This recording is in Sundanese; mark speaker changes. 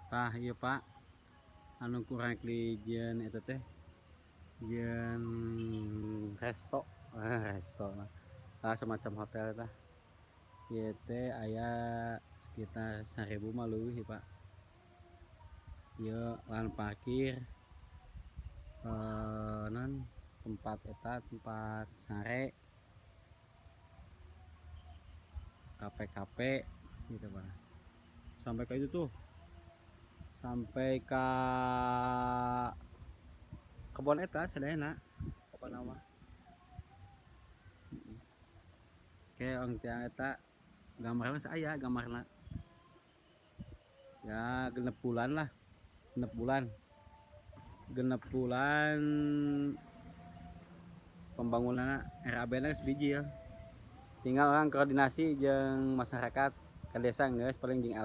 Speaker 1: Tah, ieu, Pak, anu kurang dijieun eta teh, jieun resto, resto lah. Ah, semacam hotel tah. Ieu teh aya sekitar 1000 mah leuwih, Pak. Ieu lahan parkir, non tempat eta, tempat sare, kafe-kafe gitu, Pak. Sampai ke itu tuh, sampai ke kebon eta sadayana pokona mah. Oke, orang tiang eta gambarna aya gambarna. Ya, 6 bulan lah, 6 bulan, 6 bulan pembangunan RAB na geus biji ya. Tinggal urang koordinasi jeung masyarakat ke desa, geus paling jeung